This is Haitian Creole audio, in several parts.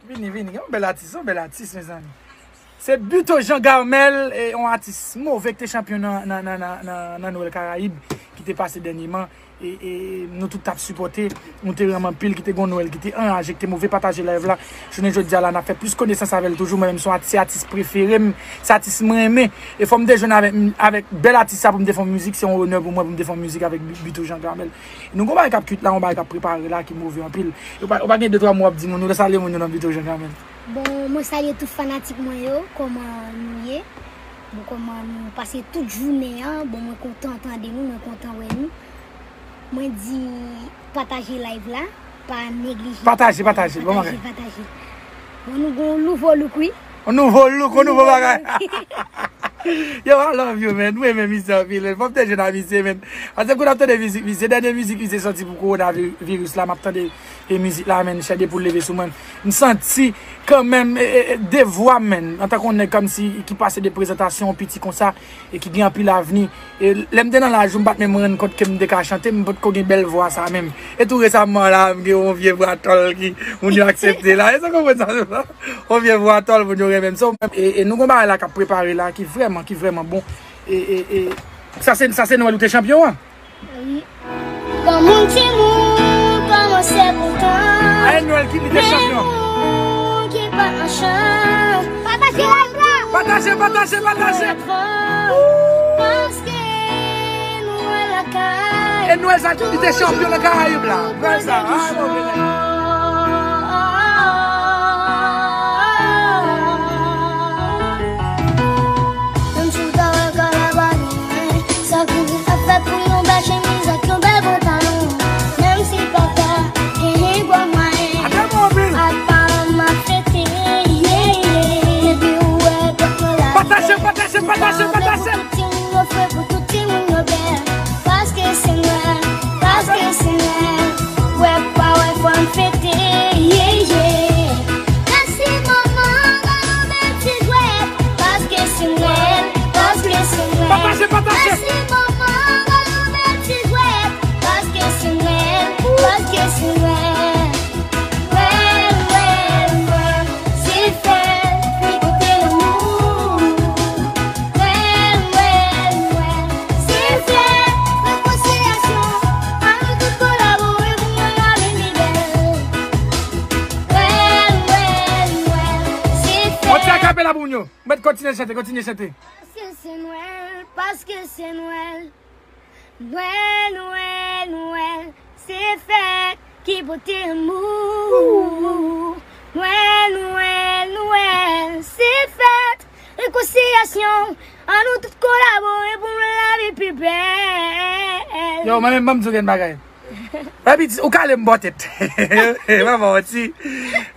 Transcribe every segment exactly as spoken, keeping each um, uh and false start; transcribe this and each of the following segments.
Vini, vini. Yon bèl atis, yon bèl atis, mezanmi. Se Buteau Jean Garmel, e, yon atis move ki te chanpyon nan, nan, nan, nan, nan, nan Nwèl Karayib ki te pase dènyèman. E, e nou tout t ap sipòte. Nou te renmen anpil, ki te gon Nwèl, ki te anraje, ki te move, pataje live la. Jounen jodi a la, n ap fè plis konesans avè l toujou. Mwen menm, se yon atis, se atis prefere m, se atis mwen renmen. E fò m te jwenn avèk, avèk bèl atis sa pou m te fè yon mizik, se yon onè pou mwen pou m te fè yon mizik avèk Bi-, Buteau Jean Garmel. E nou gon bagay k ap kwit la, yon bagay k ap prepare la, ki move anpil. Ou pa, ou pa gen de twa mo w ap di moun, ou lè salye moun yo nan Buteau Jean Garmel. Bon, mwen salye tout fanatik mwen yo, kòman nou ye? Bon, kòman nou pase tout jounen an? Bon, mwen kontan tande nou, mwen kontan wè nou. Mwen di pataje live la, pa neglije. Pataje, pataje, bon bagay. Pataje, pataje. Bon, nou gon nouvo look, wi. Yon nouvo look, yon nouvo bagay. Yo, I love you, man. Mwen renmen misye anpil. Fò m te jwenn a misye, man. Paske kou n ap tande mizik misye, dènye mizik misye sòti pou kowonaviris la, m ap tande e mizik la, man, chè de poul leve sou mwen. M santi kanmenm, e, e, e, devwa m, man, antanke yon nèg kòmsi ki pase de prezantasyon piti konsa, e ki gen anpil avni. E lè m te nan laj ou, m pa t menm rann kont ke m te ka chante, m potko gen bèl vwa sa menm. E tou resaman la, m gen yon vye vwa tòl ki moun yo aksepte la. E sa konprann sa, yon vye vwa tòl moun yo renmen m. So, e, e nou gon bagay la k ap prepare la, ki vrèman, ki vrèman bon. E, e, e, sa se, sa se Nwèl ou te chanpyon an? Wi. Granmoun timoun kòmanse kontan. Aye Nwèl ki li te chanpyon. Moun ki pa machan. Pataje live la. Pataje, pataje, pataje. Paske Nwèl lakay. E Nwèl sa li te chanpyon nan Karayib la. Nwèl sa, a, move nèg. Menm si w ta wè kòlabòre mwen, sa kouri ap fèt pou yon bèl chemiz ak yon bèl pantalon. Menm si papa genyen gwo mwayen, ak paran m ap fete, yeah, yeah. Depi ou wè tèt mwen lage, pataje, pataje, pataje, pataje. Pou tout timoun yo fre, pou tout timoun yo bèl. Paske se Nwèl, paske se Nwèl. Wè pa wè fò n fete, yeah, yeah. Mèsi manman, ba nou bèl ti jwèt. Paske se Nwèl, paske se Nwèl. Pataje, pataje. Mèsi manman, ba nou bèl ti jwèt. Paske se Nwèl, paske se Nwèl. Nwèl, Nwèl, Nwèl, se fèt ki pote lanmou. Nwèl, Nwèl, Nwèl, se fèt rekonsilyasyon. Ann nou tout kolabore pou Nwèl la vin pi bèl. Nwèl, Nwèl, Nwèl, se fèt. On ti akapela pou moun yo. Mèt kontinye chante, kontinye chante. Paske se Nwèl, paske se Nwèl. Nwèl, Nwèl, Nwèl, se fèt ki pote lanmou. Nwèl, Nwèl, Nwèl, se fèt rekonsilyasyon. Ann nou tout kolabore pou nou lavi pi bèl. Yo, mwen menm, ban m di w yon bagay. Epi, ou kale m bò tèt. Mwen ba w ti.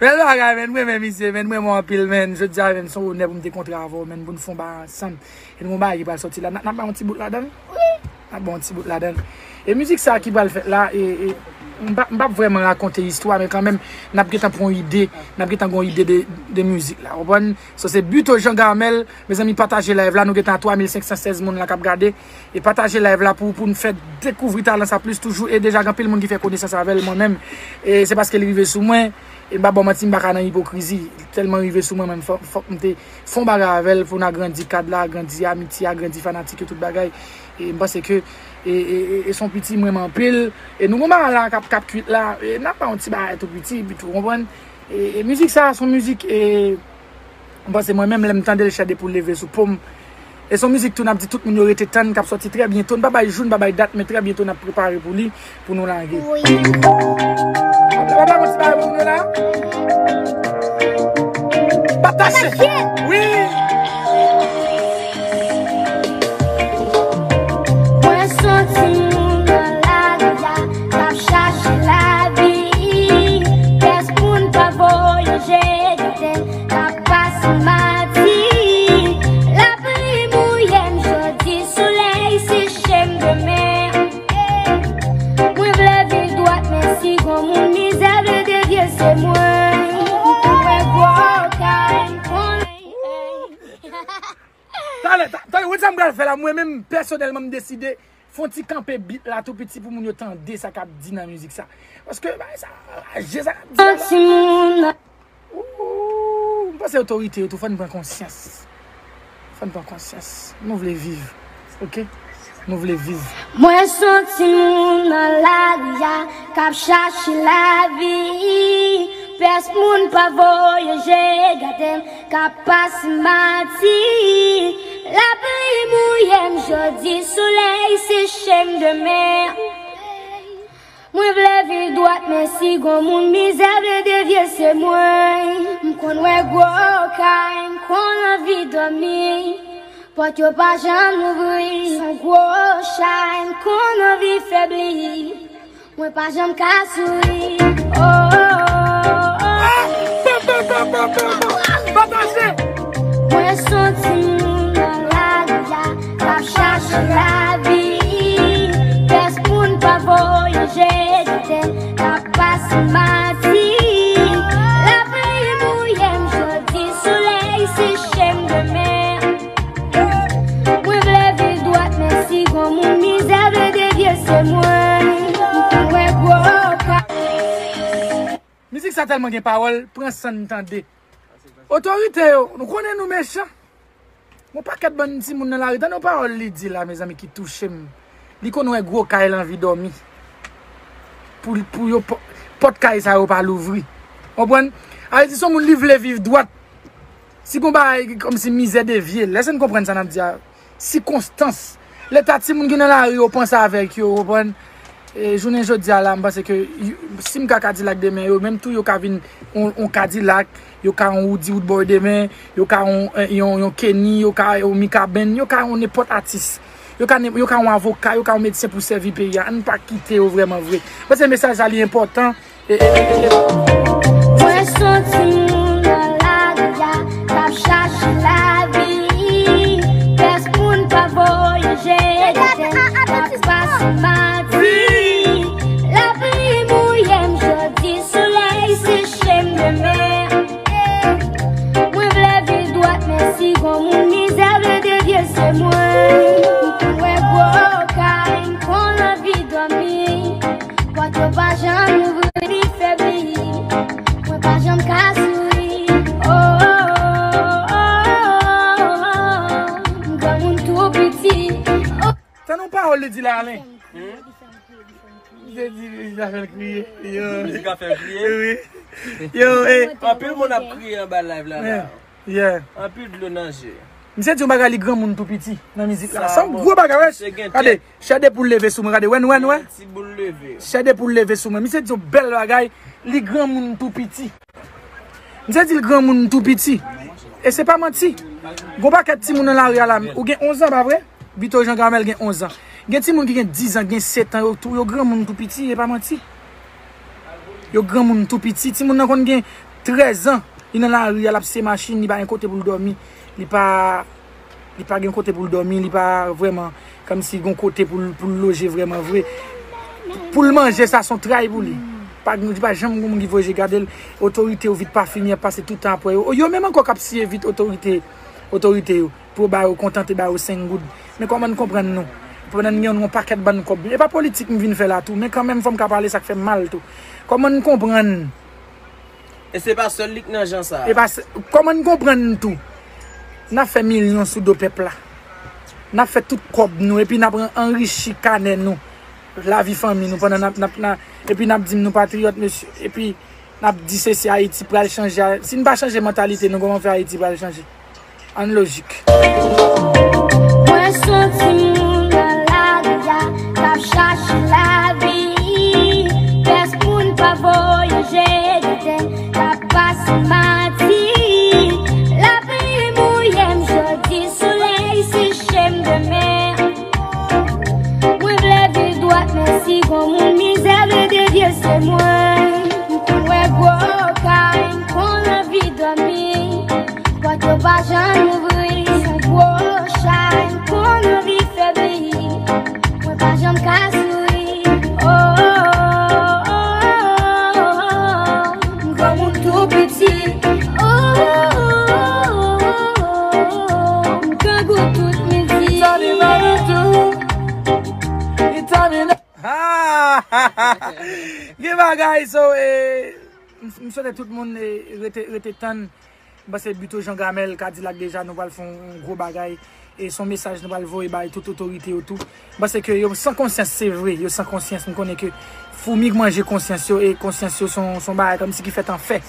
Bèl bagay, men, mwen renmen misye, men, mwen renmen w anpil, men. Jodi a, men, se yon onè pou m te kontre avè w, men, pou n fè yon bagay ansanm. E nou gon bagay ki pral sòti la. N ap, n ap bay yon ti bout ladan l. Wi. N ap bay yon ti bout ladan l. E mizik sa ki pral fèt la, e, e, m pa, m p ap vrèman rakonte istwa, men kanmenm, n ap gentan pran yon ide, n ap gentan gen yon ide de, de mizik la, w konprann? So, se Buteau Jean Garmel, mezanmi, pataje live la, nou gentan a twa mil senk san sèz moun la k ap gade. E pataje live la pou, pou n fè dekouvri talan sa plis toujou, e deja gen anpil moun ki fè konesans avè l, mwen menm. E se paske li rive sou mwen, e m pa ba w manti, m pa ka nan ipokrizi. Li tèlman rive sou mwen, mwen, fòk, fòk m te fè yon bagay avè l pou n agrandi kad la, agrandi amiti, agrandi fanatik yo, tout bagay. E m panse ke, e, e, e, e se yon piti mwen renmen anpil. E nou gon bagay la k ap, k ap kwit la, e n ap ba yon ti bagay tou piti, epi tou, w konprann? E, e mizik sa, se yon mizik, e, m panse mwen menm, lè m tande l, chè de poul leve sou po m. E se yon mizik tou n ap di tout moun yo rete tann, k ap sòti trè byento. N pa bay jou, n pa bay dat, men trè byento n ap prepare pou li, pou nou lage. Wi. Papa, mwen ti bagay pou nou la. Pataje. Pataje. Wi. Mwen se yon timoun nan lari a, k ap chache lavi. Pyès pou n pa voye je, gade, k ap pase mati. Lapli mouye m jodi, solèy seche m demen. Mwen vle viv dwat, men si gon moun mizè vle devye, se mwen. Mwen gwo kay, m konnen. Talè, ta-, talè, ou wè sa m pral fè la, mwen menm, pèsonèlman, m deside fè yon ti kanpe beat la tou piti pou moun yo tande sa k ap di nan mizik sa. Paske, bagay sa, je sa k ap di la. Yon timoun. Panse otorite yo tou, fò n pran konsyans. Fò n pran konsyans. Nou vle viv. Oke? Nou vle viv. Mwen se yon timoun nan lari a k ap chache lavi. Pès moun pa voye je gade m k ap pase mati. Lapli mouye m jodi, solèy seche m demen. Mwen vle viv dwat, men si gon moun mizè vle devye, se mwen. M konn wè gwo kay, m konn anvi dòmi. Pòt yo pa janm louvri, se yon gwo chay, m konn anvi febli. Mwen pa janm ka souri. Oh, oh, oh, oh. Pataje! Mwen se yon timoun nan lari a k ap chache lavi. Pès moun pa voye je gade m k ap pase mati. Lapli mouye m jodi, solèy seche m demen. Mwen vle viv dwat, men si gon moun mizè vle devye, se mwen. M konn wè gwo ka. Mizik sa tèlman gen pawòl, pran san n tande. Otorite yo, nou konnen nou mechan. Gon pakèt bann timoun nan lari, tande yon pawòl li di la, mezanmi, ki touche m. Li konn wè gwo kay, l anvi dòmi. Pou, pou yo, pò-, pòt kay sa yo pa louvri. Konprann? Sa vle di, se yon moun li vle viv dwat. Si gon bagay, kòmsi mizè devye l. Èske n konprann sa n ap di a? Sikonstans. Leta timoun ki nan lari yo, panse avèk yo, konprann? E, jounen jodi a la, m panse ke y-, si m ka Kadilak demen, yo menm tou yo ka vin yon, yon Kadilak, yo ka yon Roody Roodboy demen, yo ka yon, yon, yon Kenny, yo ka yon Mikaben, yo ka yon nenpòt atis. Yo ka ne-, yo ka yon avoka, yo ka yon medsen pou sèvi peyi a. Ann pa kite yo vrèman vre. M panse mesaj sa li enpòtan. E, e, e, e. Mwen se yon timoun nan lari a k ap chache lavi. Pès moun pa voye je gade m k ap pase mati. Lapli mouye m jodi, solèy seche m demen. Mwen vle viv dwat, men si gon moun mizè vle devye, se mwen. M konn wè gwo kay, m konn anvi dòmi. Pòt yo pa janm louvri, li febli. Mwen pa janm ka souri. Oh, oh, oh, oh, oh. M granmoun tou piti. Oh. Tande yon pawòl li di la, Alen. Hmm? Li te di, li te fè l kriye. Yo. Mizik la fè l kriye? Wi. Yo, e. Anpil moun ap kriye anba live la, la. Yeah. Anpil dlo nan je. Misye di yon bagay, li granmoun tou piti nan mizik la. Sa yon gwo bagay, wè. Gade, chè de poul leve sou mwen, gade, wè, wè, wè. Ti boul leve. Chè de poul leve sou mwen. Misye di yon bèl bagay, li granmoun tou piti. Misye di l granmoun tou piti. E se pa manti. Gon pakèt timoun nan lari a la, ou gen onz an, pa vre? Bito Jean Gamel gen onz an. Gen timoun ki gen diz an, gen sèt an, yo tou, yo granmoun tou piti, e pa manti. Yo granmoun tou piti. Timoun nan konn gen trèz an, li nan lari a, l ap siye machin, li pa gen kote pou l dòmi. Li pa, li pa gen kote pou l dòmi, li pa vrèman, kòmsi gon kote pou l, pou l loje vrèman vre. Pou l manje, sa se yon tray pou li. Pa, li pa janm gon moun ki voye je gade l. Otorite yo vit pa fini, y ap pase tout tan apre yo. Yo menm ankò k ap siye vit otorite, otorite yo. Pou yo ba yo kontante, ba yo senk goud. Men kòman n konprann nou? Pandan n gen yon pakèt bann kòb. E pa politik m vin fè la tou, men kanmenm fò m ka pale sa k fè m mal tou. Kòman n konprann? E se pa sèl li k nan jan sa a. E pa s-, kòman n konprann tou? N ap fè milyon sou do pèp la. N ap fè tout kòb nou, epi n ap an-, anrichi kanè nou, lavi fanmi nou, pandan n ap, n ap, n ap, epi n ap di m nou patriyòt, mesye. Epi n ap di se, se Ayiti pral chanje. Si n pa chanje mantalite nou, kòman fè Ayiti pral chanje? Ann lojik. Mwen se yon timoun nan lari a k ap chache lavi. Pès moun pa voye je gade m k ap pase mati. Lapli mouye m jodi, solèy seche m demen. Mwen vle viv dwat, men si gon moun mizè vle devye, se mwen. M konn wè gwo kay, m konn anvi dòmi. Pòt yo pa janm louvri, se gwo chay, m konn anvi febli. Mwen pa janm ka souri. Oh, oh, oh, oh, oh, oh. M granmoun tou piti. Oh, oh, oh, oh, oh, oh. M grangou tout midi. Ah! Gen bagay, so, eh, m, m swete tout moun, eh, rete, rete tann. M panse Buteau Jean Gamel, Kadilak deja, nou pral fè yon gwo bagay. E se yon mesaj nou pral voye bay tout otorite yo tou. M panse ke yo san konsyans, se vre, yo san konsyans. M konnen ke foumi k manje konsyans yo, e konsyans yo se yon bagay kòmsi ki fèt an fè.